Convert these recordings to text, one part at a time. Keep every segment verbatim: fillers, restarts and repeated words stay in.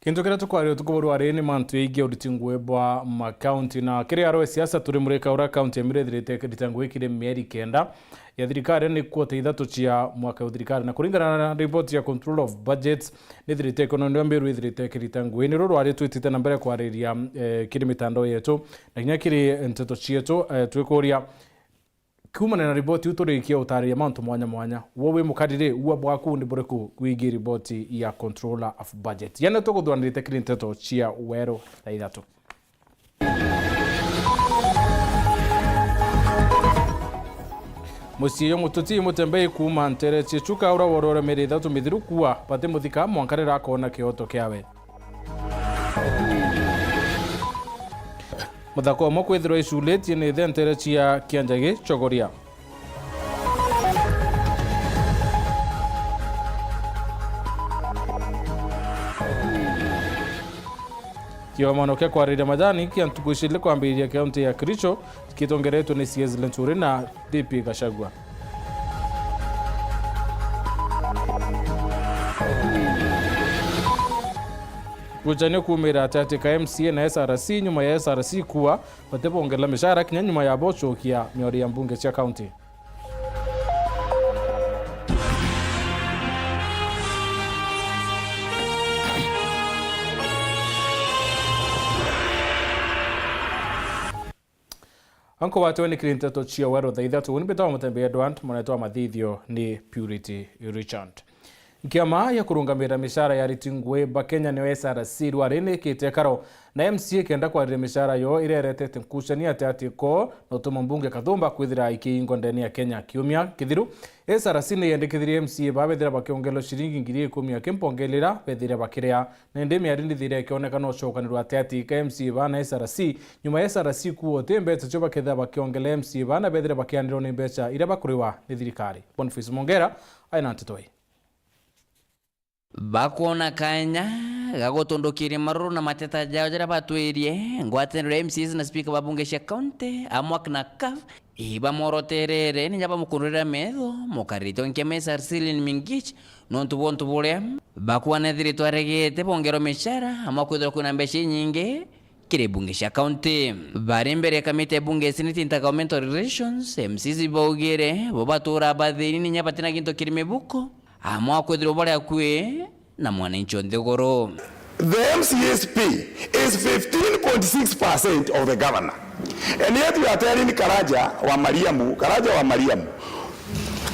Kintu kiria tukwaria utuku buru ari ni mantu jegie uriti ngugi bwa makaunti, na kiri aro e siasa turi murika uria kaunti ya Meru ithirite ikirita ngugi kiri mieri kenda ya thirikari ni quarter ithatu cia mwaka wa thirikari, na kuringana na report ya Control of Budgets, ni ithirite ikono ndio Meru ithirite ikirita ngugi. Ni ruru rwari twitite na mbere kwariria, eh, kiri mitandao yetu na kinya kiri nteto cietu, eh, twikuria Kuumania na riboti iu, turikia utariria mantu mwanya mwanya. Wo wi mukari ri, ua bwaku ni buriku wigie riboti ya Controller of Budget? Yaani, tuguthuranirite kiri nteto cia weru thaa ithatu. Mucii uyu mututi mutembei kuuma ntere cia Chuka, uria worore mieri ithatu mithiru kuua bati muthika mwanka riria akoona kioto kiawe. Muthaka umwe kwithirwa iculitie ni ithe ntere cia Kianjagi, Chogoria. Kiomano kia kwariria majani kia ntuku icili kwambiriria kaunti ya Kericho kitongeretwe ni C S Linturi na D P Gachagua. Gucanio kuumira ati ati ka M C A na S R C nyuma ya S R C kuua batibongela mishara kinya nyuma ya bocokia miori ya mbunge cia kaunti. Anko watwe ni kiri nteto cia weru thaa ithatu, ni mbitawa Mutembe Edward, mwanetwa mathithio ni Purity Richard. Kiama ya kurungamira mishara ya ariti ngugi ba Kenya niyo S R C rwari ni ikite karo na M C A kenda kwariria mishara yo iria iretete nkucania ati ati ko na utuma mbunge Kathumba kwithira ikiingwa ndene ya Kenya kiumia kithiru. S R C ni yendekithirie M C A ba bethira bakiongelwa ciringi ngiri ikumi aki mpongelera bethira bakiria. Na indi miari ndithire ikioneka no cokanirwa ati ati ka M C A ba na S R C. Nyuma ya S R C kuo ti mbeca cio bakethira bakiongela M C A ba na bethira bakianirwa ni mbeca iria bakuriwa ni thirikari. Boniface Mongera aina nteto ii. Bakwona kanya ga gutundukiria maruru na mateta jao jaria batwirie, ngwataniro ya M C As na speaker ba bunge cia county, amwe na CAF, ibamworoterere, ni ja bamukundurira metho, mukariri wa kiama S R C Lin Mingich, nontu bwa untu buria bakuana ethiritwe aregete bongerwa michara, amwe kwithirwa kwina mbeca inyingi, kiri bunge cia kaunti. Bari mbere ya kamiti ya bunge ya Senate Intergovernmental Relations, M Cs ibaugire bo batuura bathini ninya batina gintu kiri mibuko, amwe akwithirwa bari akui na mwananchi o nthiguru. The M C A's pay is fifteen point six percent of the governor. And yet you are telling Karaja wa Mariamu, Karaja wa Mariamu,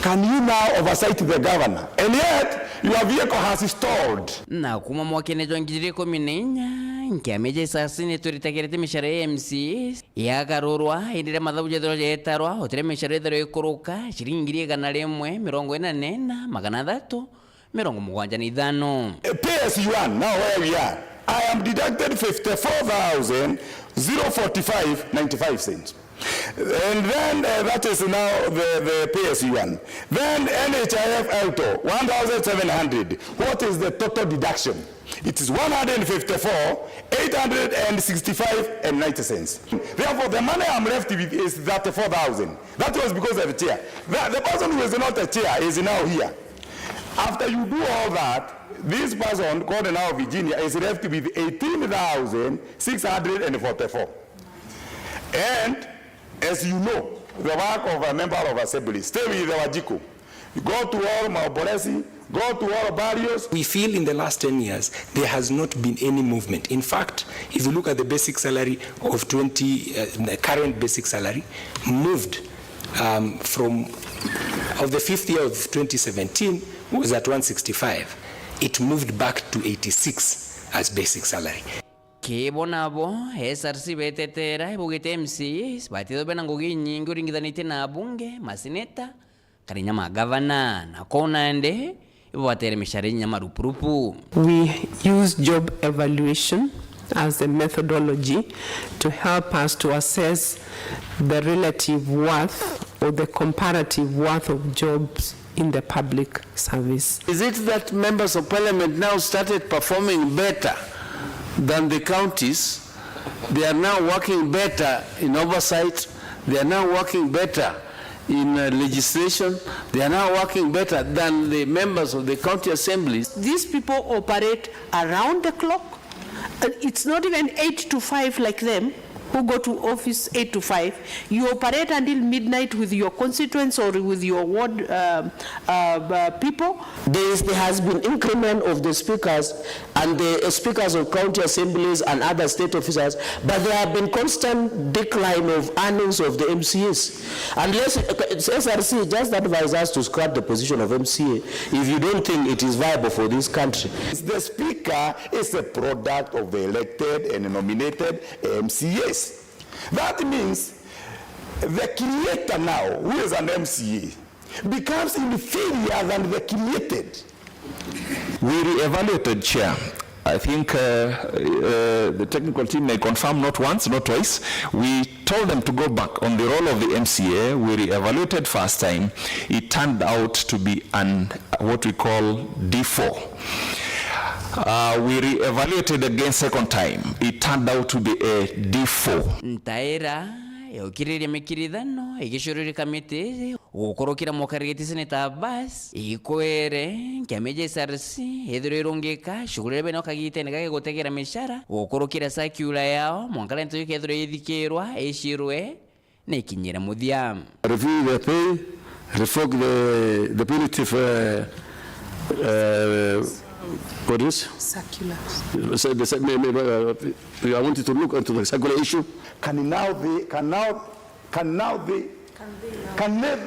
can you now oversight the governor? And yet your vehicle has stalled. Na kuma mwakene jwa ngiri ikumi na inya, nkiama ija isasi nituritagirite micara ya M C As yagarurwa, indi riria mathabu jethirwa jetarwa, utire micara ithirwa ikuruka ciringi ngiri igana rimwe mirongo ina na ina, magana athatu mirongo mugwanja na ithano. Pay as you earn, now where we are, I am deducted fifty-four thousand zero forty-five ninety-five cents. And then, uh, that is now the, the pay as you earn. Then N H I F auto, one thousand seven hundred. What is the total deduction? It is one hundred fifty-four, eight hundred and sixty-five and ninety cents. Therefore, the money I'm left with is thirty-four thousand. That was because of the chair. The, the person who is not a chair is now here. After you do all that, this person called now Virginia is left with eighteen thousand six hundred and forty-four. And as you know, the work of a member of assembly, stay with the Wanjikũ. Go to all Maombolezi, go to all burials. We feel in the last ten years, there has not been any movement. In fact, if you look at the basic salary of twenty, uh, the current basic salary, moved, um, from, of the fifth year of twenty seventeen was at one sixty-five. It moved back to eighty-six as basic salary. Kibo nabo, S R C betetera, ibugite M C As, batithwe bena ngugi inyingi uringithanitie na abunge, maseneta, kana inya magavana, na ko nandi, ibo batere micara inya marupurupu. We use job evaluation as a methodology to help us to assess the relative worth or the comparative worth of jobs in the public service. Is it that members of parliament now started performing better than the counties? They are now working better in oversight. They are now working better in, uh, legislation. They are now working better than the members of the county assemblies. These people operate around the clock. Uh, it's not even eight to five like them who go to office eight to five. You operate until midnight with your constituents or with your ward, um, uh, uh, people. There is, there has been increment of the speakers and the, uh, speakers of county assemblies and other state officers, but there have been constant decline of earnings of the M C As. Unless, uh, S R C just advise us to scrap the position of M C A if you don't think it is viable for this country. The speaker is a product of the elected and nominated M C As. That means the creator now, who is an M C A, becomes inferior than the created. We re-evaluated, Chair. I think, uh, uh, the technical team may confirm, not once, not twice. We told them to go back on the role of the M C A. We re-evaluated first time. It turned out to be an, what we call D four. Uh, we re-evaluated again second time. It turned out to be a D four. Ntaira yokiriria mikirithano igicururi kamiti gukurukira mukarigiti Senator Abbas ikwere kiama gia S R C ithirwe irungika shughuli iria beno kagitene gagi gutegera micara gukurukira circular yao mwanka rente ikethirwa ithikirwa icirwe nikinyire muthia. Review the pay, revoke the, the punitive, uh, uh, what is? Circular. The, the, may, may, uh, I want you to look into the circular issue. Can now they, can now, can now they, can they, can they,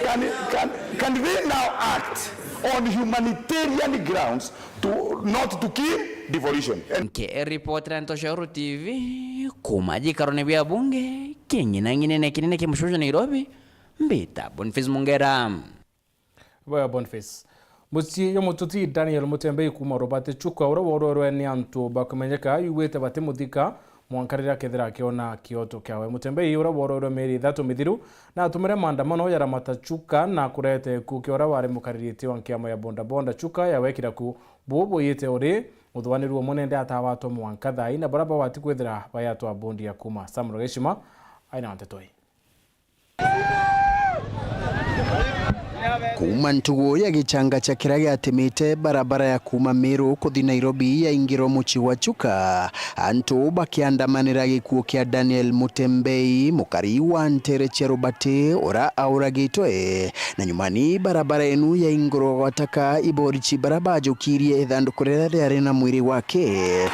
can, can, can they now act on humanitarian grounds to, not to kill devolution? And Nke report na Ntoshauru T V, kuma jikarone bia bunge, king'inang'inene kinene kia mucuncu Nairobi, mbita Boniface Mungera. Bwega Boniface. Mucii jwa mututi Daniel Mutembei kuuma Robati Chuka, uria wororwe ni antu bakumenyeka, yuwite batimuthika mwanka riria akethira akiona kioto kiawe. Mutembei, uria wororwe mieri ithatu mithiru, na atumire maandamano ya Ramata Chuka na kurete gikuu kia uria wari mukaririti wa nkiama ya bodaboda Chuka ya wekira ku. Buu buyite uri, muthuganirua umwe nende atawatwa mwanka thaa ii, na baria bagwati kwithira bayatwa bondi ya kuuma. Sam Rugeshima aina nteto ii. Kuuma ntugu ya gichanga cha kiria giatimite barabara ya kuuma Meru kuthi Nairobi yaingirwa mucii wa Chuka, antu bakiandamanira gikuu kia Daniel Mutembei, mukari wa ntere cia Rubati, uria auragitwe. Na nyumani barabara enu yaingirwa gwataka iborichi baria bajukirie ithanduku riria riari na mwiri wake.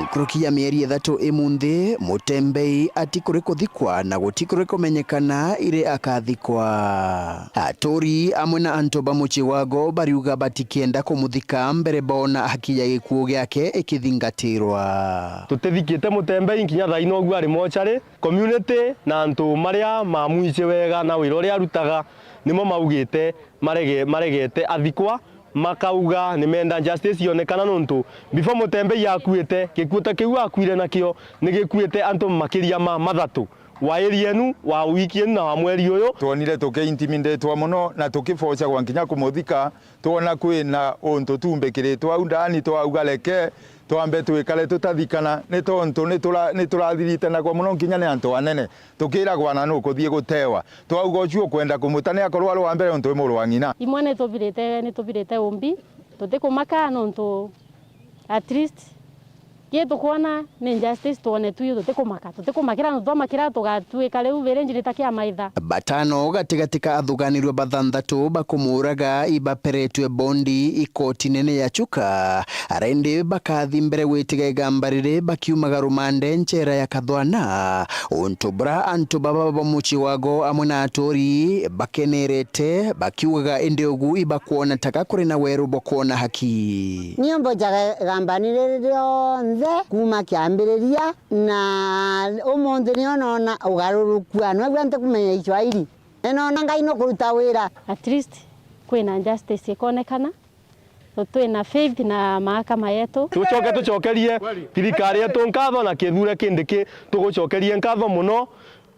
Nkuruki ya mieri ithatu imunthi, Mutembei atikuri kuthikwa na gutikuri kumenyekana iri akathikwa. Aturi amwe na antu ba mucii wago bariuga batikienda kumuthika mbere boona haki ya gikuu giake ikithingatirwa. Tutithikite Mutembei nkinya thaa ino uguo ari mochari. Community na antu maria mamwici wega na wira uria arutaga nimo maugite marege-, maregete athikwa, makauga nimenda justice yonekana, nontu before Mutembei akuite, gikuuta kiu akuire nakio ni gikuite antu makiria ma mathatu wa area enu, wa wiki enu na wa mweri uyu. Twonire tukiintimidatwa mono na tukibocagwa nkinya kumuthika, twona kwina untu tumbikiritwe au ndani, twauga reke twambe twikare tutathikana, ni tontu ni tura-, ni turathiritanagwa mono nkinya ni antu anene, tukiragwa na nukuthii gutewa. Twauga ucio ukwenda kumuta ni akorwa ari wa mbere untu wi muru wa ng'ina. Imwe ni tubirite, ni tubirite umbi, tutikumaka nontu at least Ki tukwona ni injustice twone tu, yu tutikumaka, tutikumakira, nontu twamakira tugatwika riu village ni ta kia maitha. Batano gatigati ka athuganirua bathanthatu bakumuuraga ibaperetwe bondi ikoti nene ya Chuka, arendi bakathi mbere gwitiga igamba riri bakiumaga rumande nchera ya Kathwana, untu bura antu baba ba mucii wago amwe na aturi bakenerete bakiugaga indi ugu ibakwona taka kuri na weru bwa kwona haki. Nio mbojaga igambani riri rionthe kuuma kiambiriria, na umunthi nio nona ugaruruku. Anwegua ntikumenya Kiswahili, ni nona Ngai nukuruta wira. At least kwina justice ikonekana, twina faith na mahakama yetu. Tucoke tucokerie thirikari yetu nkatho na Kithure Kindiki, tugucokerie nkatho muno.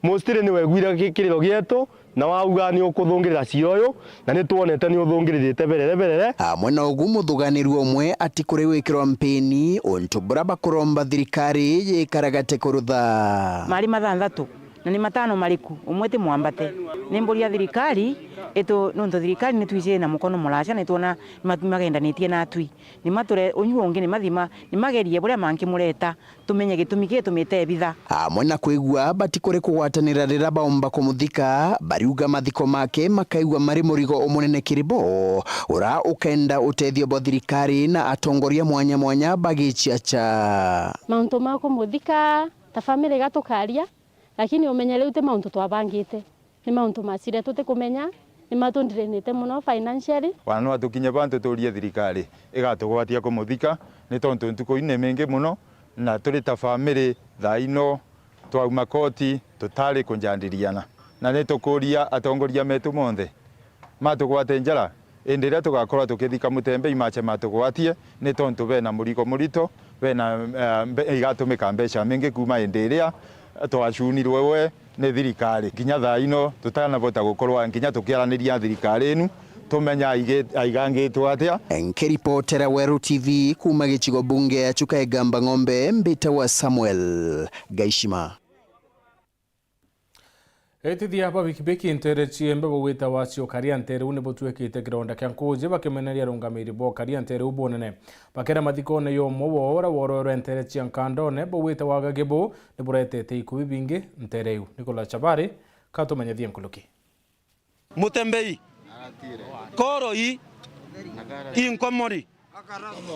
Mostly ni wegwire ki-, kiriro gietu, na wauga ni ukuthungirira cira uyu, na ni twonete ni uthungiririte berere berere. Amwe na ugu, muthuganirua umwe ati kuri gwikirwa mpini untu bura bakuromba thirikari yikaragate kurutha. Mari mathanthatu, na ni matano mariku, umwe ti mwambate. Ni mburi ya thirikari Itu nontu thirikari ni twiji na mukono muraca, ni twona ni ma-, ni magendanitie natwi. Ni mature unyu ungi ni mathima, ni magerie buria mankimureta, tumenye gitumi ki tumite ebitha. Amwe na kwigua batikuri kugwatanira riria baumba kumuthika, bariuga mathiko make makaigua mari murigo umunene kiri bo, ura ukenda utethio bwa thirikari na atongoria mwanya mwanya bagichiacha. Mauntu ma kumuthika, ta family gatukaria, lakini umenye riu ti mauntu twabangite. Ni mauntu macire tutikumenya, ni matundrenete mono financially. Wana no atukinye bantu turie thirikari igatugwatia kumuthika, ni tontu ntuku ii ni mingi mono, na turi ta family thaa ino twauma koti tutari kunjandiriana. Na ni tukuria atongoria metu monthe matugwate njara, indi riria tugakorwa tukithika Mutembei mache matugwatie, ni tontu bena murigo murito, bena, eh, mbe-, igatumika mbeca mingi kuuma indi iria twacunirwe we ni thirikari. Nginya thaa ino tutanavota gukorwa nginya tukiaraniria thirikari inu, tumenya aigi-, aigangitwe atia. Nkiripotera Weru T V kuuma gicigo bunge ya Chuka Igamba Ng'ombe, mbitagwa Samuel Gaishima. Etithia ba bikibiki ntere ciembe bugwita wacio karia ntere u ni butwikite kironda kia nkuji, bakimeneria arungamiri bo karia ntere u bunene. Bakera mathikone ya umwe wao uria wororwe ntere cia Nkandone, bugwita wagagi bu ni buretete iku bibingi ntere iu. Nicolas Chabari katumenyethie nkuruki. Mutembei, Koroi, Inkomori,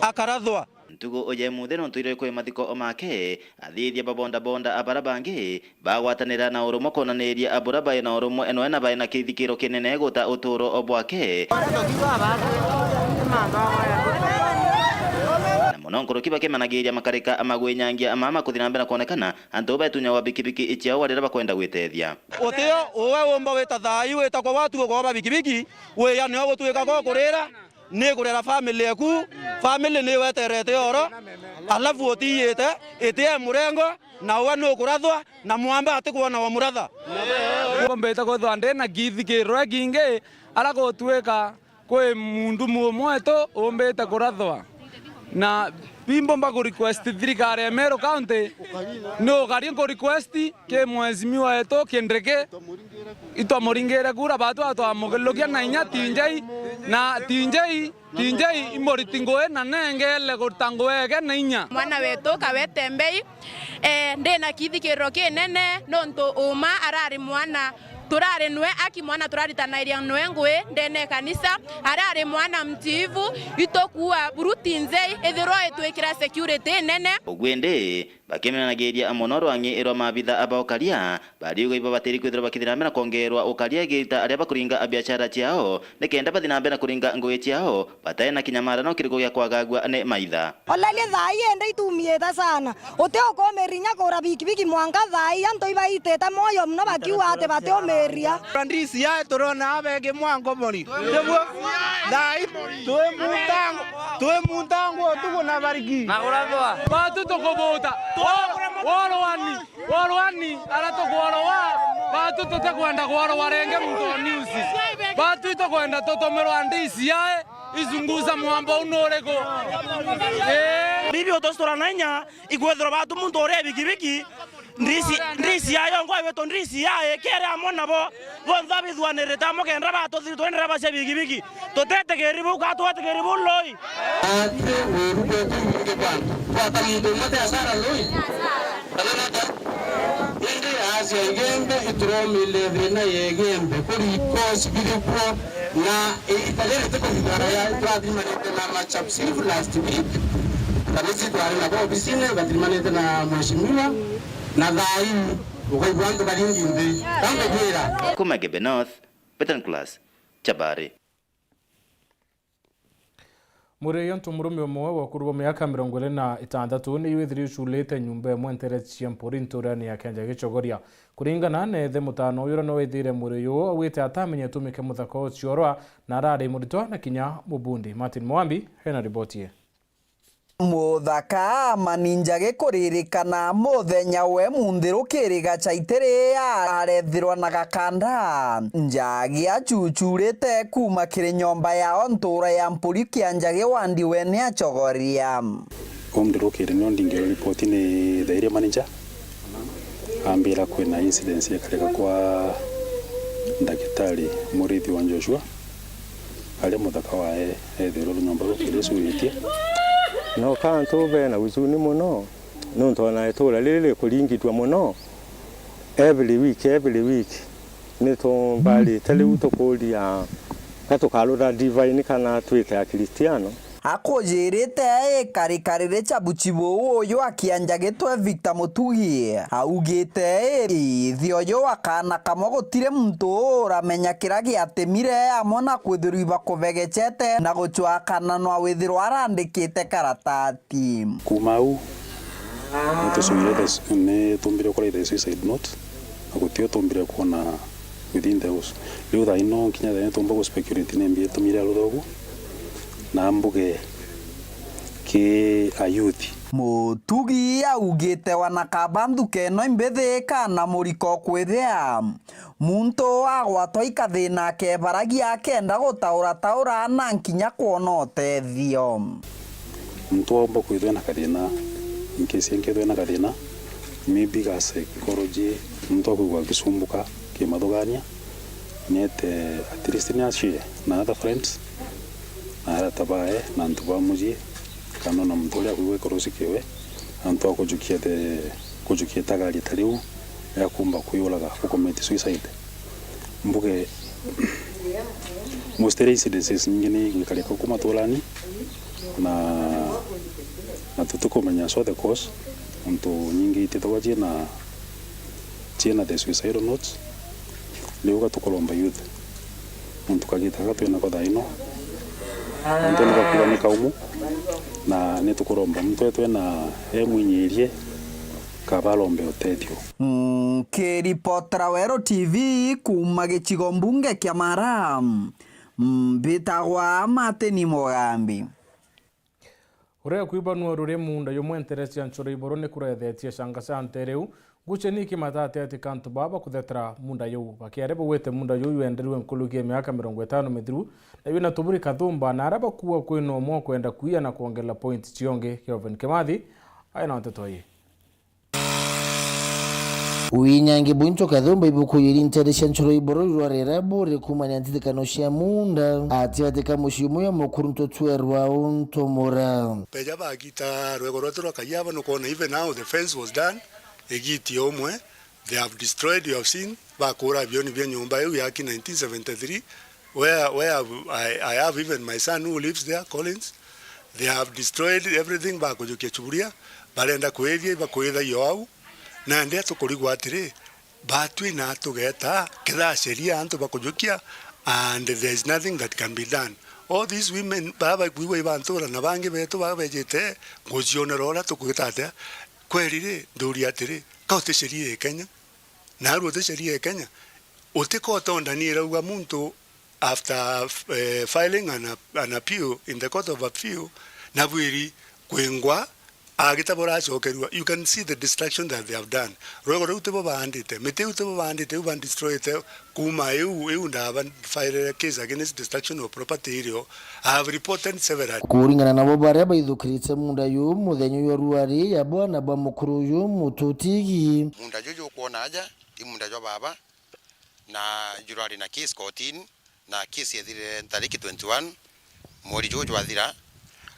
akarathwa. Ntugu uja imuthi nontu iri kwi mathiko make, athithia ba bodaboda a bara bangi bagwatanira na urumwe kwonaniria a bura bai na urumwe noe na bai na kithikiro kinene guta uturo bwake. Na mono nkuruki bakimanagiria makarika magwinyangia mama kuthi na mbere na kwonekana antu betunyagwa bikibiki ciao riria bakwenda gwitethia. Utio uwe umba wita thai wita kwa watu kwa bikibiki, wiya nio gutwika go kurira, ni kurera family eku, family ni weterete oro, alafu utiyite, itie murengo, na uwe nukurathwa, na mwamba ati kwona wa muratha. Mbombete kwithwa ndi na kithikirwe kingi, ara gutwika kwi mundu mumwe tu umbite kurathwa. Na bimbomba ku request thirikari ya Meru County, ni ukari nku request ki mheshimiwa wetu Kindiki, itwamuringire kura, batu atwamugilukia na inya tinjei, na tinjei, tinjei imuriti ngui na nengele guruta ngui ege na inya. Mwana wetu Kawete Mbei, eh, ndi na kithikiriro kinene nontu uma arari mwana turari nwe aki mwana turaritanairia nwe ngui ndene kanisa, arari mwana mtiivu, itukua buru tinjei ithirwa itwikira security nene. Ugwindi, bakimenanagiria mono rwang'i rwa mabitha aba ukaria, bariuga ibabatiri kwithirwa bakithira mbere na kwongerwa ukaria igita aria bakuringa biashara ciao, nikenda bathi na mbere na kuringa ngugi ciao, batai na kinyamarano kiriku gia kwagagua ni maitha. Oleli thaa ii indi itumiite sana. Uti ukumirinya kura bikibiki mwanka thaa ii, antu ibaitite moyo mono bakiuga ati batiumiria. Ndisi yae turona abegi mwanko mori. Tiguo? Thaa ii twi muntango, twi muntango utuku na bariki. Batu tukubuta. Wo-, worwani. Worwani, ara tukworowa, batu tutikwenda kworowa ringi muntu o news. Batu itukwenda tutumirwa ndisi yae, izunguza mwamba unu uriku. Ii. Bibi utustura na inya, ikwithirwa batu muntu uria bikibiki, ndisi, ndisi yae, ongo ebitu ndisi yae, kere amwe nabo, bonthe abithuanirite amwe kenda batuthiri twendera bacia bikibiki. Tutetigiri buu, ka twetigiri buu lui? Ati wiru bwetu ibungi bwantu. Twata muntu umwe ti asara lui? Kana nata? Indi asia Igembe ituromile thina ya Igembe. Kuri ikosi biri kuo na igita riri tikuthithara ya twathimanite na Machaps Chief last week. Kana ici twari nabo obisine, bathimanite na mheshimiwa, na thaa ii ukaigua antu baringi nthi. Ka ngubwira? Kuma Igembe North, Peter Nicholas, Chabari. Mwiri jwa muntu murume umwe wa ukuru bwa miaka mirongo iri na itantatu ni withirire ucurite nyumba imwe ntere cia Mpuri nturene ya Kianja Gichogoria. Kuringana na ithe mutano uyu uria ni withire mwiri uyu, augite atamenye gitumi kia muthaka ucio urwa na arari muritwa na kinya mubundi. Martin Mwambi ena riboti ii. Muthaka Amani Njagi kuririkana muthenya we munthi rukiriga cha itiri arethirwa na gakanda. Njagi achuchurite kuma kiri nyomba yao ntura ya Mpuri kia Njagi wandi we ni achogoria. Home ndirukire nio ndingirwa ripoti ni the area manager. Ambira kwina incidents ikarika kwa Ndagitari murithi wa Joshua, aria muthaka wae ethirwe runyomba rukiricuritie. No ka antu bena huzuni mono, nontu ona itura riri rikuringitwa mono every week, every week. Ni tumbarite riu tukuria ka tukarura divine kana twite Akristiano. Akujirite ikarikari ria chabuchi buu uyu akianja gitwe Victor Mutugi augite ii, ithi uyu wa kaana kamwe gutiri muntu uramenya kiria giatimire amwe na kwithirwa ibakubegecete na gucwakananwa withirwa arandikite karatati. Kuuma au, ni tucwire the, ni tumbire kuraitha suicide note, na guti utumbire kwona within the house. Riu thaa ino kinya thaa ino nituumba gu speculate ni mbi itumire arutha ugu, na mbuge ki a youth. Mutugi augite wana kaba nthuka ino imbithi kana muriko kwithia muntu agwatwa ikathina akebaragia akenda gutaurataura na nkinya kwona utethio. Muntu aumba kwithwa ena kathina, in case enkethwa ena kathina, maybe ga psychology, muntu akwigua akisumbuka kimathugania, niete at least ni ashare na other friends, na arata bae, na antu ba mucii, kana ona muntu uria akwigua ikorosi kiwe, antu a kujukia the, kujukia itagaria ta riu ria kumba kwiuraga, ku commit suicide. Mbuge most iria incidences nyingi ni igwikarika ku maturani, na, na tutikumenya so the cause, nontu nyingi itithagwa ciina, ciina the suicidal notes. Riu gatukuromba youth, muntu kagita gaka twinako thaa ino, muntu ni gakuga ni kaumu, na nitukuromba muntu etwe na emwinyirie, kaba arombe utethio. Nkiripotera Weru T V kuuma gicigo mbunge kia Mara, mbitagwa Martin Mugambi. Uria kwibanua ruri muunda jumwe ntere cia Nchoro Iboro ni kureethetie canga cia ntere iu. Ngucheni ikimatate ati kantu baa bakuthetera muunda juu. Bakiaria baugite muunda juu jwenderue nkuruki ya miaka mirongo itano mithiru, na jwina tuburi kathumba, na aria bakuuga kwina umwe ukwenda kwiya na kwongerera point ciongi. Kelvin Kimathi aina nteto ii. Winyangi bwinto kathumba ibuku yiri ntere cia Nchoro Iboro rwa rera buri kumania ntitikano cia muunda ati ati ka mucii umwe ya mukuru ntutwerwa untu mura. Beja bagita rwego rwetu rwa Kayaba, nukwona even now the fence was done, igiti umwe, they have destroyed, you have seen, bakura bioni bia nyumba iu yaki nineteen seventy-three, where, where I, I have even my son who lives there, Collins. They have destroyed everything, bakujukia chuburia, barenda kwithia, ibakwithagia o au. Nandi atukurigwa atiri, batwi na tugeta, kethaa sheria antu bakujukia, and there is nothing that can be done. All these women, baa bakwigua ibantura na bangi betu baa bejite, ngucionera uria tukugita atia. Kweri ri, nduria atiri, ka uti sheria ya Kenya? Naarua uti sheria ya Kenya? Uti court order ni irauga muntu after, eh, filing an, an appeal in the court of appeal, nabwiri kwingwa agita buracokerua. You can see the destruction that they have done. Rwego ruu tibo baandite, miti iu tibo baandite, iu bandestroyete. Kuuma iu, iu ndaba filed case against destruction of property irio. I have reported several. Kuringana nabo baria baithukirite muunda juu, muthenya uyu rwari ya bwana bwa mukuru uyu Mututigi. Muunda juju ukwona aja, i muunda jwa baba, na jurari na case kotini, na case yethirire ntariki twenty-one mweri juu jwathira,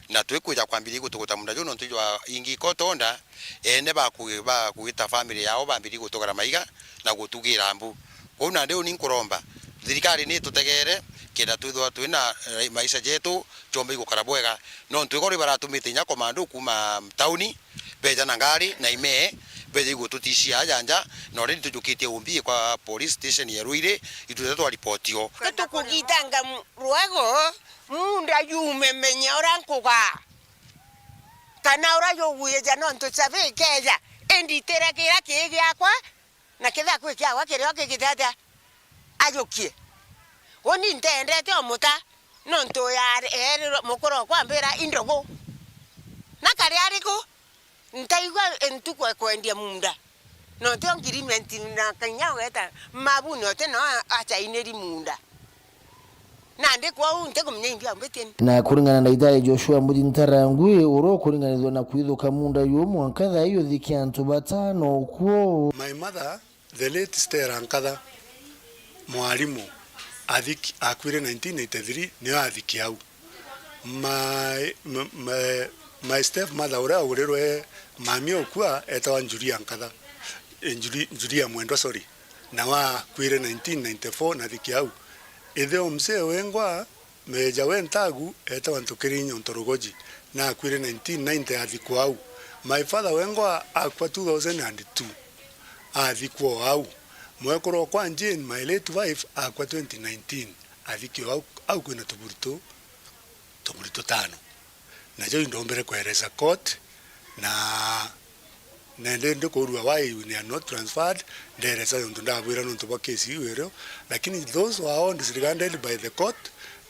na twikwija kwambiria gutuguta muunda juu nontu jwa ingi court order, ene baku-, bakugita family yao bambirie gutugara maiga na gutugira mbu. Kwou nandi uni nkuromba thirikari ni itutegere kenda twithwa twina, eh, maisha jetu jomba igukara bwega, nontu igoro ibaratumite inya komando kuuma tauni, beja na ngari na imee, beja igututishia aja nja, na already tujukitie umbi kwa police station ya Ruiri, itwite twa ripotio. Tukugitanga mu-, rwego, muunda yume menya uria nkuga. Kana uria yugwija nontu cabi ikeja, inditire kiria kii giakwa, na kethira kwi kiagwa kirio kigite atia, ajukie. Uni ntendete umuta, nontu ya eerirwe mukuru okwa ambira, "Indogu." Na kari ariku? Ntaigua ntuku ekwendia muunda. Na uti o ngirimenti na kinya ugeta mabuni uti no achainiri muunda. Nandi kwou ntikumenya imbi aumbitie ni. Na kuringana na Itari Joshua Muthi Ntarangwi, uria ukuringanithua na kwithuka muunda yu mwanka thaa ii uthikia antu batano ukuo. My mother, the late Stella Nkatha, Mwarimu athiki-, akuire nineteen ninety-three, nio athiki au. My, m-, m-, my stepmother uria aurirwe mami ukua etawa Njuria Nkatha. Eh, Njuri-, Njuria Mwendwa, sorry. Nawe akuire nineteen ninety-four na athiki au. Ithe o mzee wengwa, Meja we Ntagu etawa Ntukirinya Ntorugoji, na akuire nineteen ninety athikwa au. My father wengwa akua two thousand and two, athikwa o au. Mwekuru okwa Jane, my late wife, akua twenty nineteen, athikwa au, au kwina tuburi tu, tuburi tutano. Najo indombere kweresa court, na nende ndikuurua why they are not transferred, nderesa nontu ndabwira nontu bwa case iu irio, lakini those were all disregarded by the court.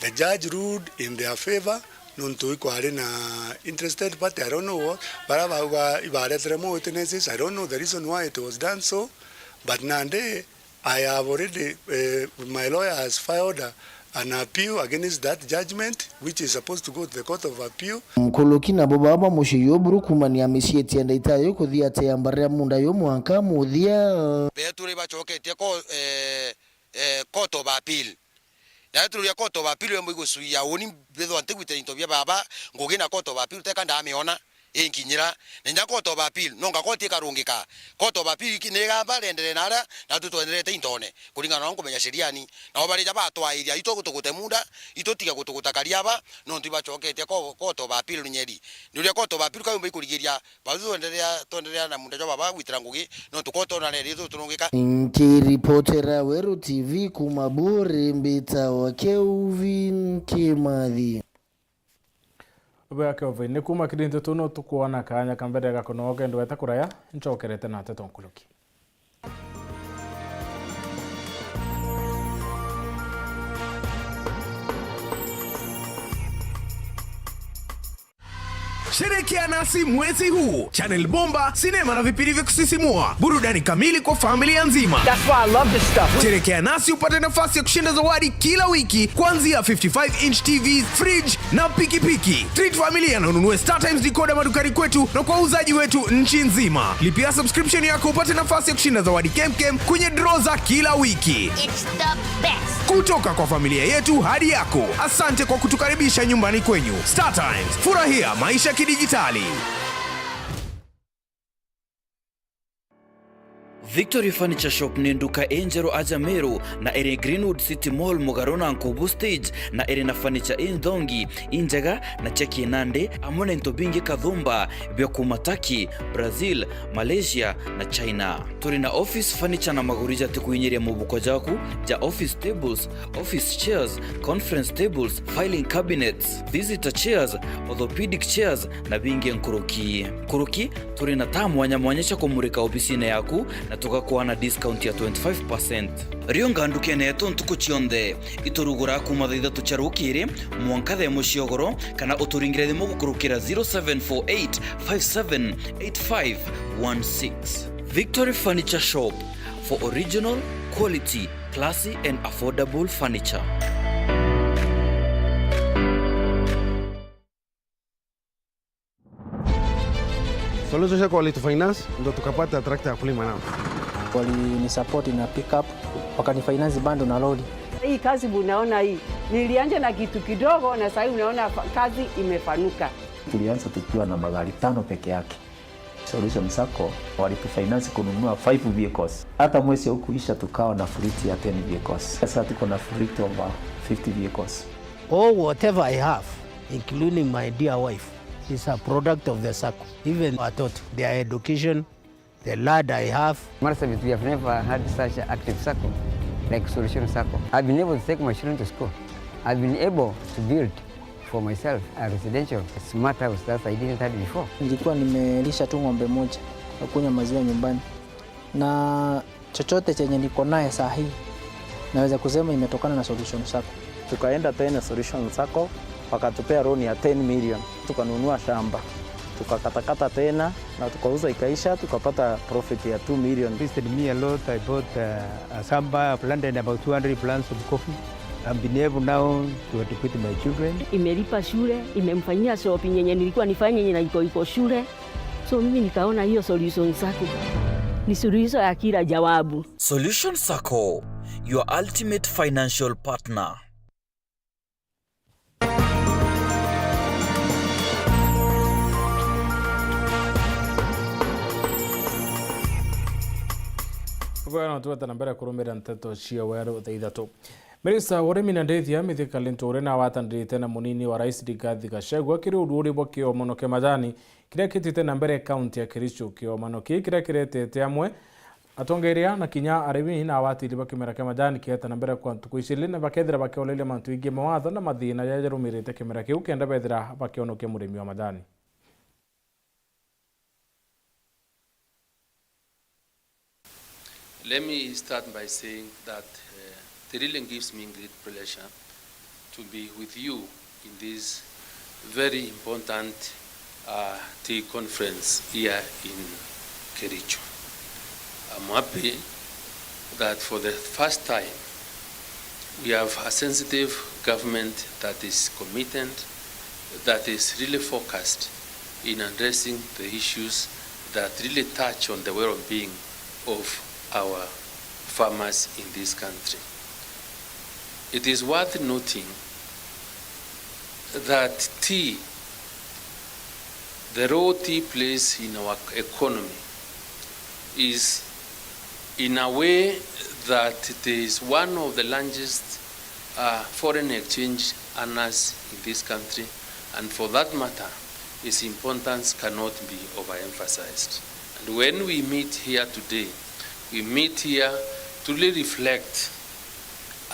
The judge ruled in their favour, nontu ikwari na interested party, I don't know what, bara bauga ibaretere more witnesses, I don't know the reason why it was done so, but nandi I have already, eh, my lawyer has filed a, an appeal against that judgment, which is supposed to go to the Court of Appeal. Nkuruki nabo baba mucii juu buru kuumania micii itienda itayo kuthia atia mbare ya munda yo mwanka muthia. Beturi bacoketie ko-, eh, eh, Court of Appeal. Na turia Court of Appeal yomba igucuia uni mbithwa ntigwite into bia baba, ngugi na Court of Appeal teka ndamiona inkinyira. Na inya Court of Appeal, nonga court ikarungika. Court of Appeal iki-, ni igamba rienderee na aria, na tu twenderete intone, kuringana na uria nkumenya sheriani. Nao barija batwairia, itu gutugute muda, itu tiga gutuguta kariaba, nontu ibacoketie ko-, Court of Appeal runyeri. Ni uria Court of Appeal kayumba ikurigiria, bau twenderea, twenderea na muda jwa baba gwitira ngugi, nontu ko twona reri tu turungika. Nkiripotera Weru T V kuuma Buri, mbitawa Kelvin Kimathi. Bwega Kelvin, ni kuuma kiri nteto no tukwona kaanya ka mbere ga kunoga ndwete kuraya, ncokerete na nteto nkuruki. Sherekea nasi mwezi huu. Channel bomba, sinema na vipindi vya kusisimua, burudani kamili kwa familia nzima. That's why I love this stuff. Sherekea nasi upate nafasi ya kushinda zawadi kila wiki, kuanzia fifty-five inch T Vs, fridge na pikipiki. Treat familia na ununue StarTimes decoder madukani kwetu na kwa wauzaji wetu nchi nzima. Lipia subscription yako upate nafasi ya kushinda zawadi kemkem kwenye draw za kila wiki. It's the best. Kutoka kwa familia yetu hadi yako, asante kwa kutukaribisha nyumbani kwenyu. StarTimes, furahia maisha kidijitali. Victory Furniture Shop ni nduka injeru aja Meru na iri Greenwood City Mall, mugaru na Nkubu Stage, na iri na furniture inthongi, injega na cia kinandi, amwe na into bingi kathumba bia kuuma Turkey, Brazil, Malaysia na China. Turi na office furniture na maguri jatikuinyiria mubuko jaku, ja office tables, office chairs, conference tables, filing cabinets, visitor chairs, orthopedic chairs na bingi nkuruki. Nkuruki, turi na taa mwanya mwanya cia kumurika obisine yaku na tugakuaa na discount ya twenty-five percent. Riunga ndukene yetu ntuku cionthe. Iturugura kuuma thaa ithatu cia rukiri mwanka thaa imwe cia ugoro, kana uturingire thimu gukurukira zero seven four eight five seven eight five one six. Victory Furniture Shop, for original, quality, classy and affordable furniture. Solution Sacco walitufinance ndo tukapata tractor ya kulima nayo. Walinisupport na pickup, wakanifinance bando na lori. Hii kazi munaona hii, nilianja na kitu kidogo na sahii unaona fa-, kazi imefanuka. Tulianza tukiwa na magari tano peke yake. Solution Sacco walitufinance kununua five vehicles. Hata mwezi haukuisha tukawa na fleet ya ten vehicles. Sasa tuko na fleet of, uh, fifty vehicles. All whatever I have, including my dear wife, is a product of the Sacco. Even watoto, their education, the land I have. Marsabit, we have never had such an active Sacco like Solution Sacco. I've been able to take my children to school. I've been able to build for myself a residential smart house that I didn't have before. Nilikuwa nimelisha tu ng'ombe moja, nakunywa maziwa nyumbani. Na chochote chenye niko naye saa hii, naweza kusema imetokana na Solution Sacco. Tukaenda tena Solution Sacco, wakatupea loan ya ten million. Tukanunua shamba, tukakatakata tena, na tukauza ikaisha, tukapata profit ya two million. Visited me a lot. I bought, uh, a shamba. I've planted about two hundred plants of coffee. I've been able now to educate my children. Imelipa shule, imemfanyia shopping yenye nilikuwa nifanye yenye na iko, iko shule. So mimi nikaona hiyo Solution Sacco ni suluhisho ya kila jawabu. Solution Sacco, your ultimate financial partner. Bwana, twete na mbere kurumira nteto cia weru thaa ithatu. Minista wa urimi na ndithia, Mithika Linturi, nawatanirite na munini wa rais Rigathi Gachagua kiri uruuri bwa kiomano kia majani kiria kitite na mbere kaunti ya Kericho. Kiomano kii kiria kiretete amwe atongeria na kinya arimi na awatiri ba kimera kia majani kieta na mbere kwa ntuku iciri, na bakethira bakioreria mantu ingi mawatho na mathina jaria jarumirite kimera kiu, kenda bethira bakionokia murimi wa majani. Let me start by saying that, uh, it really gives me great pleasure to be with you in this very important, uh, tea conference here in Kericho. I'm happy that for the first time we have a sensitive government that is committed, that is really focused in addressing the issues that really touch on the well-being of our farmers in this country. It is worth noting that tea, the role tea plays in our economy is in a way that it is one of the largest, uh, foreign exchange earners in this country, and for that matter, its importance cannot be overemphasized. And when we meet here today, we meet here to really reflect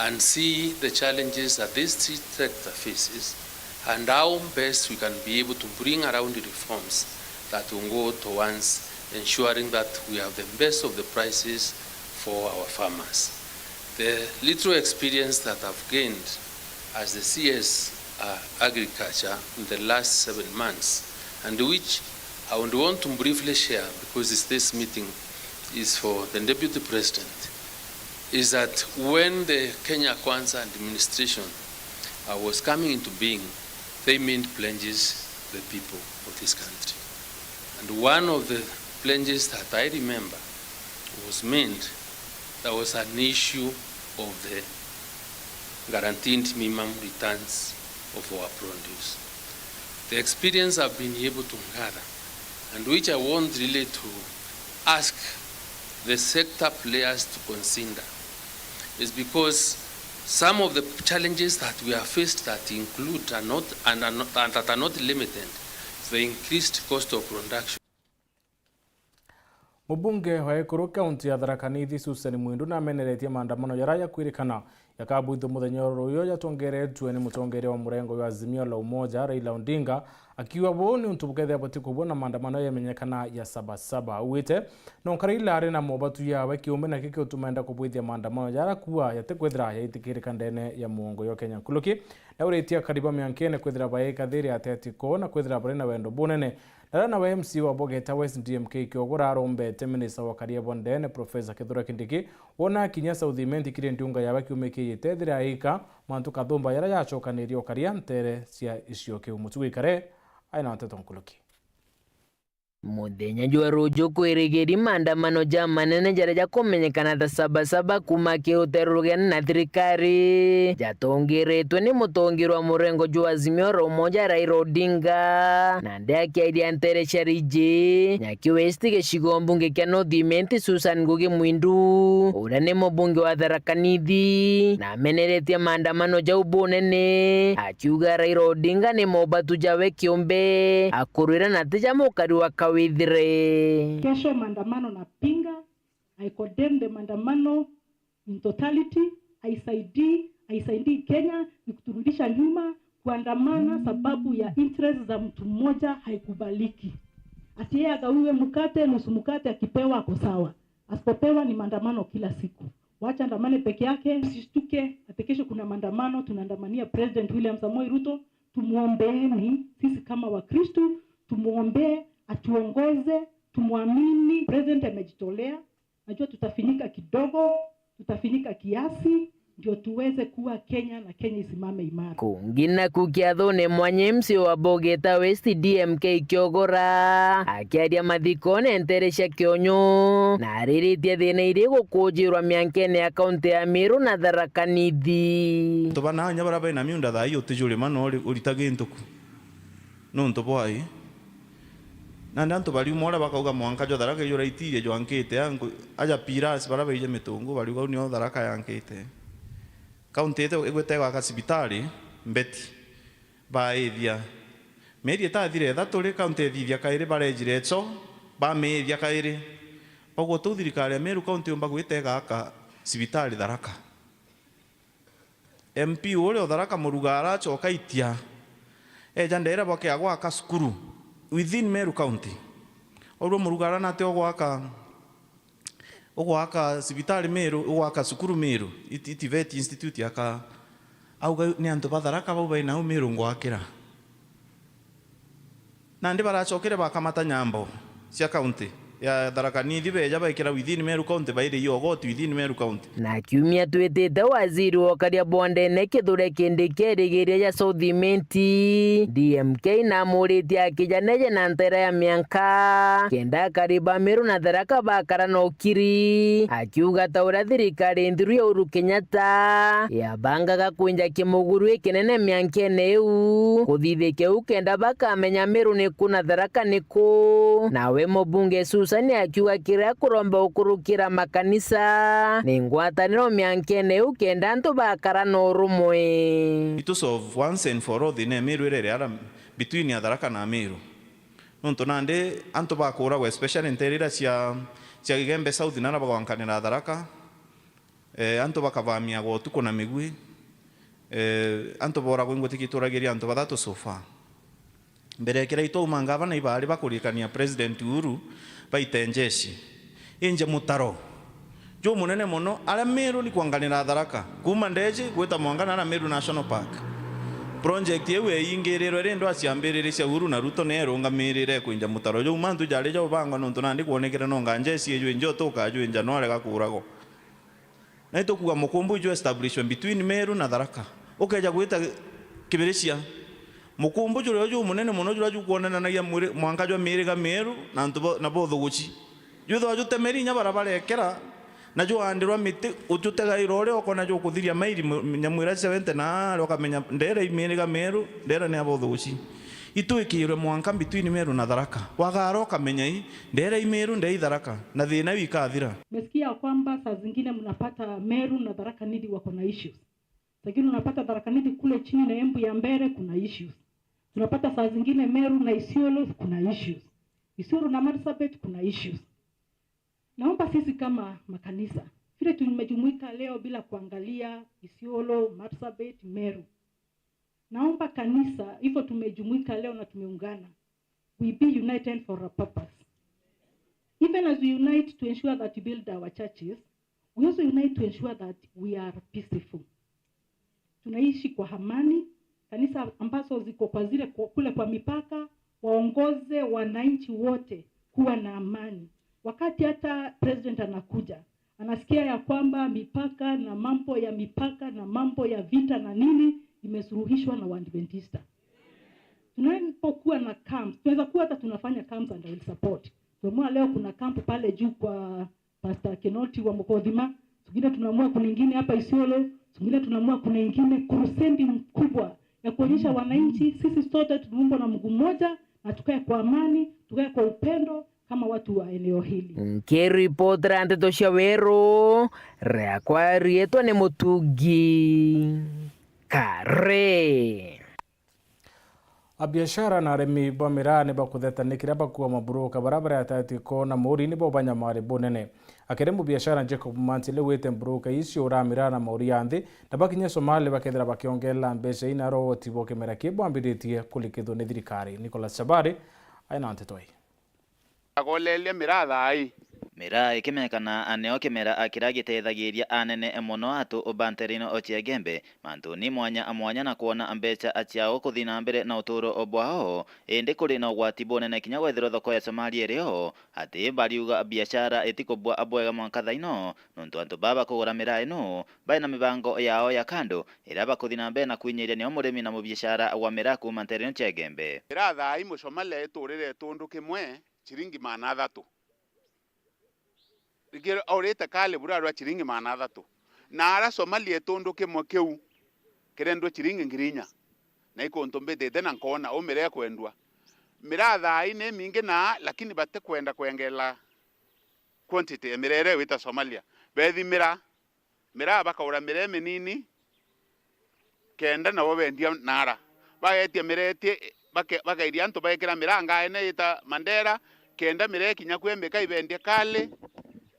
and see the challenges that this tea sector faces and how best we can be able to bring around reforms that will go towards ensuring that we have the best of the prices for our farmers. The little experience that I've gained as the C S, uh, agriculture in the last seven months, and which I would want to briefly share because this, this meeting is for the Deputy President, is that when the Kenya Kwanza administration, uh, was coming into being, they made pledges to the people of this country. And one of the pledges that I remember was made, there was an issue of the guaranteed minimum returns of our produce. The experience I've been able to gather, and which I want really to ask the sector players to consider, is because some of the challenges that we are faced that include are not, and are not, and that are not limited to the increased cost of production. Mubunge wa Ekuru kaunti ya Tharaka Nithi, Susan Mwindu, nameneretie maandamano jaria jakwirikana jakabwithua muthenya wa ruuyu jatongeretue ni mutongeria wa murengo jwa Azimio la Umoja, Raila Odinga, akiuga buu ni untu bukethira butikubua na maandamano jamenyekana ya Saba Saba. Augite, nonka Raila ari na mobatu jawe kiumbe, na kiki utuma enda kubwithia maandamano jaria kuua jatikwithira jaitikirika ndene ya muongo jwa Kenya. Nkuluki nauritie akari ba miankene kwithira baikathiri atetiko na kwithira bari na wendo bunene. Nara nawe M C wa Bogeta West D M K Kiogora arombete minista wa karia bwa ndene Professor Kithure Kindiki wona akinya South Imenti kiri ndiunga yawe kiumia kiijite ethire aika mantu kathumba jaria jacokanirie ukaria ntere cia icio kiu. Mutugo Ikare aina nteto nkuluki. Muthenya jwa ruuju kwirigiri maandamano ja manene jaria jakumenyekana ta Saba Saba kuuma kiutere rugene na thirikari, jatongeretwe ni mutongeria wa murengo jwa Azimio la Umoja Raila Odinga. Nandi akiaria ntere cia Rijii, Nyaki West gicigo mbunge kia North Imenti, Susan Ngugi Mwindu, uria ni mubunge wa Tharaka Nithi, nameneretie maandamano jau bunene, akiuga Raila Odinga ni mobatu jawe kiumbe, akurwira na ti ja mukari wa Kawithire. Kesho maandamano napinga, I condemn the maandamano in totality. Haisaidii, haisaidii Kenya, ni kuturudisha nyuma. Kuandamana sababu ya interest za mtu mmoja haikubaliki. Ati yeye agawiwe mkate, nusu mkate, akipewa ako sawa, asipopewa ni maandamano kila siku. Wacha andamane peke yake, usishtuke ati kesho kuna maandamano, tunaandamania President William Samoei Ruto. Tumuombeeni sisi kama Wakristu, tumuombee atuongoze, tumwamini. President amejitolea, najua tutafinyika kidogo, tutafinyika kiasi, ndio tuweze kuwa Kenya na Kenya isimame imara. Kungi naku kiathone mwanya M C A wa Bogeta West D M K Kiogora akiaria mathikone ntere cia Kionyo na ariritie thina iri gukujirwa miankene ya kaunti ya Meru na Tharaka Nithi. Antu bana inya baria baina miunda thaa ii utijurima no uri-, urita gintu ku. Nontu bwai? Nandi antu bariuma uria bakauga mwanka jwa Tharaka ijuraitirie jwankite, angu-, aja Piras baria baije Mitungu bariuga uu nio Tharaka yankite. Kaunti ite igwite igwaka cibitari mbeti, baithia. Mieri itathire ithatu ri, kaunti ithithia kairi, barejire cho, bamiithia kairi. Bauga tuu thirikari ya Meru Kaunti yumba gwita igaka cibitari Tharaka. M P uria o Tharaka Murugara acoka aitia, eja ndeera bwake agwaka cukuru within Meru County. Ourua Murugara nate ugwaka, ugwaka cibitari Meru, ugwaka cukuru Meru, iti, iti vet institute aka. Auga ni antu ba Tharaka bau bai nau Meru ngwakira. Nandi baracokire bakamata nyambo cia kaunti ya Tharaka Nithi beja baikira within Meru County, bairi iogoti within Meru County. Na kiumia twitite, waziri wa ukaria bwa ndene Kithure Kindiki erigiria ja South Imenti, D M K na amuritie akija neje na ntera ya mianka kenda akari ba Meru na Tharaka bakara na ukiri, akiuga ta uria thirikari nthiru ya Uhuru Kenyatta yabangaga kwinja kimuguru ikinene miankene iu, kuthithia kiu kenda bakamenya Meru ni ku na Tharaka ni ku. Nawe mubunge Susan akiuga kiria kuromba ukurukira makanisa ni ngwataniro miankene iu kenda antu bakara na urumwe. Itu solve once and for all thina ya Meru iria iri ara between ya Tharaka na Meru. Nontu nandi antu bakuragwa, especially ntere iria cia, cia Igembe South, nara bagwankanira Tharaka. Eh, antu bakavamiagwa utuku na migui. Eh, antu boragwa ingwe tikituragiria antu bathatu so far. Mbere ya kiria itwauma ngavana ibari bakurikania President Uhuru baite njeshi. Inje mutaro jumunene mono, aria Meru ni kwanganira Tharaka, kuuma Ndeji gwita mwanka na aria Meru National Park. Project iu eingiriirwe ri ndwa ciambiriria cia Uhuru na Ruto ni erungamirire kwinja mutaro juu. Mantu jari ja ubangwa nontu nandi kwonekere nonga njeshi ijwinja utuka jwinja no arega kuragwa. Na itukuga mukumbu iju establishwe between Meru na Tharaka. Ukeja gwita Kibiricia, mukumbu juria jumunene mono juria jukwonananagia mwiri-, mwanka jwa miriga mieru na antu bo-, na bothuguci. Juthwa jutemeri inya bara barekera, na juandirwa miti, ujutegaira uria ukona jukuthiria mairi mu-, nyamu iria seventy na aria ukamenya ndera i miriga mieru, ndera ni ya bothuguci. Itwikirwe mwanka between Meru na Tharaka. Wagara ukamenya i, ndera i Meru, ndera i Tharaka, na thina iu ikathira. Umesikia kwamba saa zingine mnapata Meru na Tharaka Nithi wako na issues. Saa zingine unapata Tharaka Nithi kule chini na Embu ya Mbere kuna issues. Tunapata saa zingine Meru na Isiolo kuna issues. Isiolo na Marsabit kuna issues. Naomba sisi kama makanisa, vile tumejumuika leo bila kuangalia Isiolo, Marsabit, Meru. Naomba kanisa, hivyo tumejumuika leo na tumeungana. We be united for a purpose. Even as we unite to ensure that we build our churches, we also unite to ensure that we are peaceful. Tunaishi kwa amani, kanisa ambazo ziko kwa zile kwa, kule kwa mipaka, waongoze wananchi wote kuwa na amani. Wakati hata president anakuja, anasikia ya kwamba mipaka na mambo ya mipaka na mambo ya vita na nini imesuluhishwa na Waadventista. Tunapokuwa na camps, tunaweza kuwa hata tunafanya camps and I will support. Tumeamua leo kuna camp pale juu kwa Pastor Kinoti wa Mukothima, zingine tunaamua kuna ingine hapa Isiolo, zingine tunaamua kuna ingine, crusade kubwa ya kuonyesha wananchi sisi sote tumeumbwa na Mungu mmoja na tukae kwa amani, tukae kwa upendo kama watu wa eneo hili. Nkiripotera nteto cia Weru, riakwa riitwa ni Mutungi Kare. Abiashara na arimi ba miraa ni bakutheta ni kiria bakuuga maburuka baria bareetatie koona muuri nibo banyamari bunene. Akiri mubiashara Jacob Mantile wite mburuka icio ura miraa na mauri ya nthi, na bakinye Somali bakethira bakiongerera mbeca ina rogoti bwa kimera kii bwambiritie kurikithua ni thirikari. Nicholas Sabari aina nteto ii. Agoleria miraa thaa ii. Miraa ikimekana nio kimera kiria giteethagiria anene mono antu ba nteere ino cia Igembe mantuni mwanya mwanya na kwona mbeca ciao kuthi na mbere na utuuro bwao, indi kuri na ugwati bunene kinya kwethirwa thoko ya Somalia iri o, ati bariuga biashara itikubua bwega mwanka thaino, nontu antu baa bakugura miraa ino baina mibango yao ya kando iria bakuthi na mbere na kwinyiria nio murimi na mubiashara wa miraa kuuma nteere ino cia Igembe. Miraa thaa ii Musomalia iturire itundu kimwe ciringi maana athatu. Rigi aurite kali bura rwa ciringi maana athatu. Na ara Somalia itundu kimwe kiu kirendwa ciringi ngiri inya. Na ikuntu mbitite na nkoona u miraa ikwendwa. Miraa thaa ii ni mingi na, lakini batikwenda kwengerera quantity ya miraa iria igwita Somalia. Bethimira miraa, bakaura miraa iminini, kenda nabo bendia naara. Bageetia miraa iti, bake-, bakairia antu baekira miraa ngaene ita Mandera, kenda miraa ikinya kwi Mbika ibendie kali,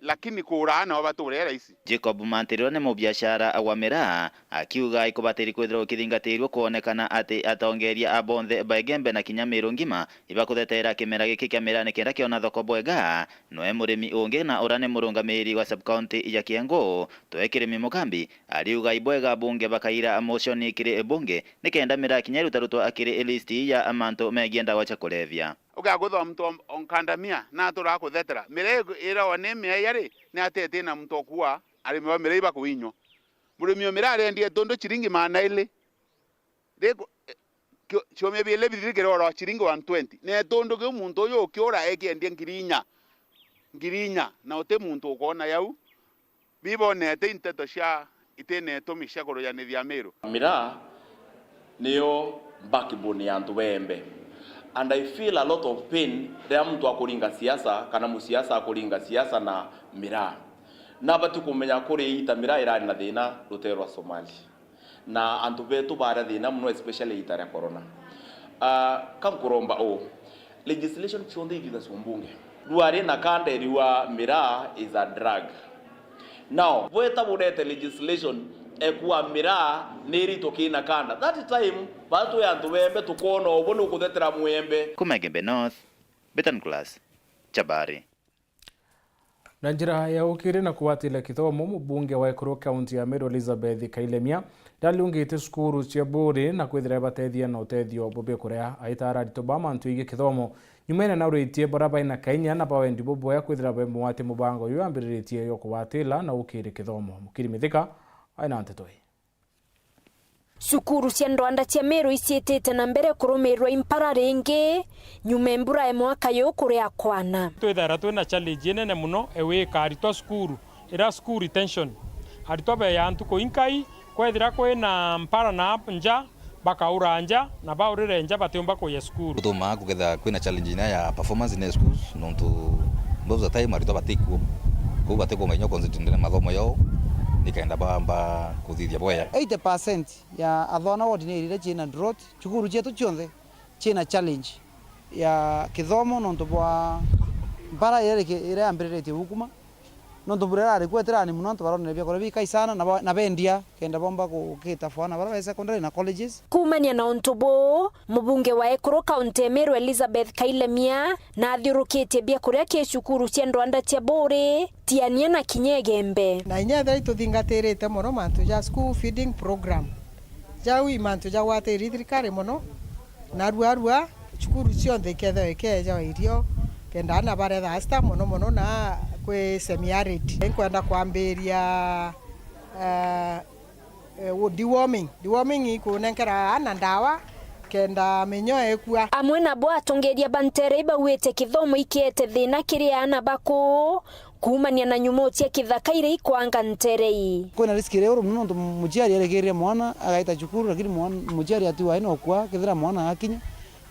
lakini kuuraa nabo bature raisi. Jacob Mantiri uria ni mubiashara wa miraa, akiuga ikubatiri kwithirwa gukithingatirua kwonekana ati atongeria a bonthe ba Igembe na kinya Meru ngima ibakuthetera kimera giki kia miraa nikenda kiona thoko bwega. Noe murimi ungi na uria ni murungamiri wa sub-county ya Kiengu, Toe Kirimi Mugambi, ariuga ibwega bunge bakaira motion kiri bunge nikenda miraa kinya irutarutwa kiri list ya mantu megie ndawa cia kulevya. Ugagutha muntu o, o nkandamia na atura akuthetera. Miraa igu-, irawa ni miaa ri, ni atete na muntu okua arimi ba miraa ibakuinywa. Murimi o miraa arendia itundu ciringi maana ili. Riku-, eh, kio-, ciumia biili bithiri kirorwa ciringi one twenty. Na itundu kiu muntu uyu ukiura ekiendia ngiri inya. Ngiri inya. Na uti muntu ukoona yau. Bibonete inteto cia itina itumi cia kurujanithia Miru. Miraa niyo backbone ya antu ba Igembe. And I feel a lot of pain riria muntu akuringa siasa kana musiasa akuringa siasa na miraa. Nabati kumenya kuri ita miraa irari na thina rutere rwa Somali. Na antu betu baria thina mono, especially ita ria corona. Ah, ka nkuromba uu, legislation cionthe ithithasua mbunge. Rwari na kanda iriwa miraa is a drug. Now, bweta burete legislation ekua miraa ni irito kina kanda. That time, batwi antu ba Igembe tukoona ubu nukuthetera Muigembe. Kuma Igembe North, Betan Class, Chabari. Na njira ya ukiri na kugwatira kithomo, mubunge wa Ekuru kaunti ya Meru Elizabeth Kailemia ndariungite cukuru cia Buuri na kwithira ibatethia na utethio bwa biakuria. Aitaara aritwa ba mantu igii kithomo nyumene na uritie baria baina kainya na ba wendi bubwega kwithira bemugwati mubango uyu ambiriritie yo kugwatira na ukiri kithomo. Mukiri Mithika aina nteto ii. Cukuru cia ndwanda cia Meru iciitite na mbere kurumirwa i mpara ringi nyuma e mbura e mwaka yu kuria kwana. Twithaira twina challenge inene mono e wika aritwa cukuru, ira school retention. Aritwa beya ntuku inkai, kwethira kwina mpara na nja, bakaura nja, na baurire nja batiumba kuya cukuru. Gutumaa kukethira kwina challenge ina ya performance in schools, nontu most of the time aritwa batikuo. Kou batikumenya concentrate na mathomo yao, nikenda baamba kuthithia bwega. Eighty percent ya athwana ward ni iria ciina drought, cukuru cietu cionthe ciina challenge ya kithomo nontu bwa mbara iria riki-, iria yambiriritie gukuma. Nontu mbura irari kuo itirani mono, antu baronere biakuria bikai sana na ba-, na bendia kenda bomba ku-, gukita fwana bara ba secondary na colleges. Kuumania na untu buu, mubunge wa Ekuru kaunti e Meru Elizabeth Kailemia na athiurukitie biakuria ki cukuru cia ndwanda cia Buuri, Tiania na kinya Igembe. Na inya ethira ituthingatirite mono mantu ja school feeding program. Jau i mantu jagwatirie thirikari mono, narua arua cukuru cionthe ikethirwa ikeejawa irio, kenda aana baretha asta mono mono na kwi semi-arid. Inkwenda kwambiria, eh, eh, deworming. Deworming ikunenkera aana ndawa kenda minyoo ikua. Amwe nabo atongeria ba nteere ibauite kithomo ikiete thina kiri aana ba kuu, kuumania na nyumo cia kithaka iria ikwanga nteere ii. Kwina risk iria uru mono nontu muciari arigirire mwana agaita cukuru, lakini mwana, muciari atiwa aina ukua kethira mwana akinya.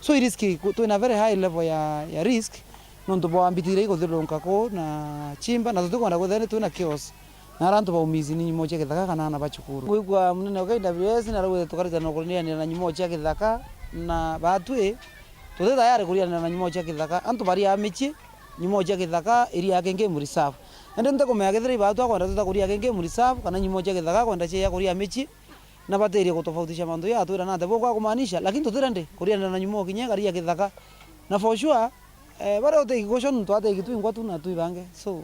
So i risk ku-, twina very high level ya, ya risk nontu bwa mbiti iria ikuthirunka kuu na chimba, na tutikwenda kwithira ni twina chaos na ara antu baumizi ni nyumo cia kithaka kana aana ba cukuru. Ngwigua munene wa K W S na rauga tukaritana kurianira na nyumo cia kithaka, na batwi tuti tayari kurianira na nyumo cia kithaka. Antu baria micii nyumo cia kithaka iria King Game Reserve. Indi ntikumenya kethira ibaatu akwenda tuta kuria King Game Reserve kana nyumo cia kithaka akwenda cia kuria micii, na batirie gutofautisha mantu ya atwira na atia bukwa kumaanisha, lakini tutire ndi kurianira na nyumo kinya ikaria kithaka. Na for sure, Eh, baria uti gikucu nontu ati gitwingwa tu na twibange. So,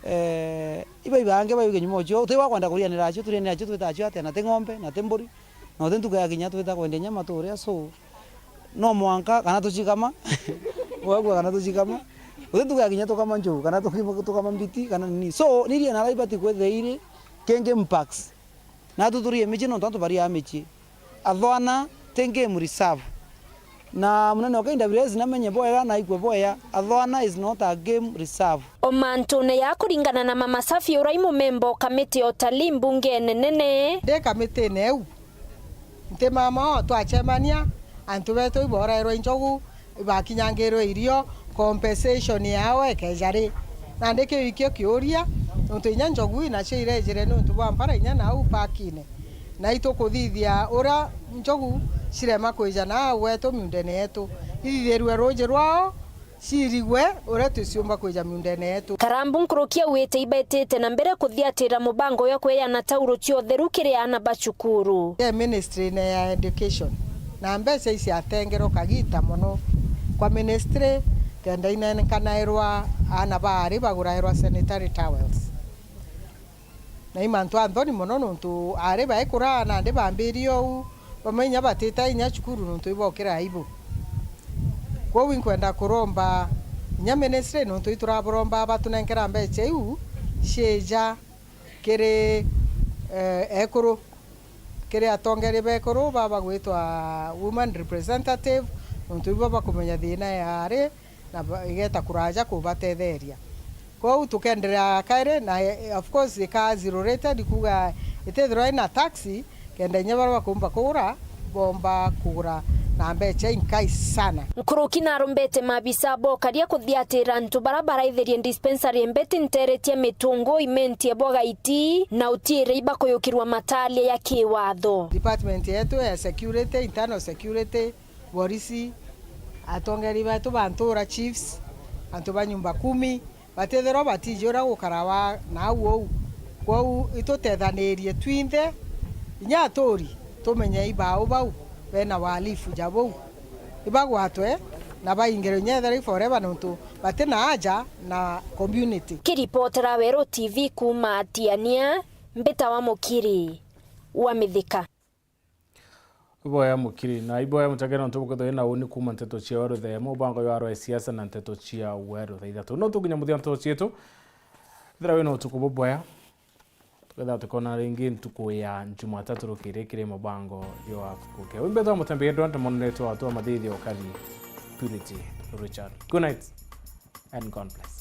eh, iba ibange baiuge nyuma ucio, uti wa kwenda kurianira acio, turianira acio twita acio atia, na ti ng'ombe, na ti mburi, na uti ntuku ya kinya twita kwendia nyama turia. So, no mwanka kana tucikama, wagua kana tucikama, uti ntuku ya kinya tukama njugu, kana tuki-, tukama mbiti, kana nini. So, nirie nara ibati kwithia iri kingi impacts. Natu turie micii nontu antu bariaa micii. Athwana ti game reserve. Na munene wa K W S namenye bwega na aikue bwega, Athwana is not a game reserve. O mantune ya kuringana na Mama Safi urai mumemba o kamiti ya utalii mbungene nene. Ndi kamitine iu, nti mama o twacemania, antu betu iborairwe njogu, ibakinyangirwe irio, compensation yao ekeja ri? Nandi kiu ikio kiuria, nontu inya njogu inacio irejire niuntu bwa mpara inya nau parkine. Na itukuthithia uria njogu cirema kwija nau gwetu miundene yetu, ithithirue ruuji rwao, ciirigwe uria tuciumba kwija miundene yetu. Karambu nkuruki augite ibaitite na mbere kuthiatira mubango ya kweana tauro cia utheru kiri aana ba cukuru. Ke ministry-ine ya education, na mbeca iciatengerwa kagita mono kwa ministry, kenda inenkanairwa aana baari bagurairwa sanitary towels. Na i mantu a nthoni mono, nontu aari baikura nandi bambirie uu, bamwe inya batita inya cukuru nontu ibokira aibu. Kwou inkwenda kuromba inya ministry, nontu ituraburomba batunenkera mbeca iu ciija kiri, eh, ekuru, kiri atongeria bekuru baba gwitwa woman representative, nontu ibo bakumenya thina yaari na ba-, igeta kuraja kubatetheria. Kwou tukenderea kairi na, eh, of course, ika zero rated, kuuga itithirwa ina tax, kenda inya baria bakumba kugura, bomba kugura na mbeca inkai sana. Nkuruki narumbite maabisa bokaria kuthiatira antu baria baraithirie dispensary mbiti ntere cia Mitungu imentie bwa Gaiti na utiire ibakuyukirwa matalia ya kiwatho. Department yetu ya security, internal security, borisi, atongeri betu ba ntura, chiefs, antu ba nyumba kumi, batithirwa batiji uria gukarawa nau uu. Kwou itutethanirie twinthe, inya aturi, tumenye ibau bau bena wahalifu ja buu, ibagwatwe na baingirwe inya ethera i forever, nontu batina aja na community. Kiripotera Weru T V kuuma Tiania, mbita wa Mukiri wa Mithika. Iboya Mukiri, na iboya Muchage, nontu bukwithirwa ina uni kuuma nteto cia Weru thaa imwe, mubango jwa arwa siasa na nteto cia Weru thaa ithatu. No tukinya muthia nteto cietu, ethira wina utuku bubwega, tukethira tukona ringi ntuku ya Jumatatu rukiri kiri mubango jwa kukia. Wimbe twa Mutembi Edward, monetwa twa Mathithi Okari, Purity Richard. Good night and God bless.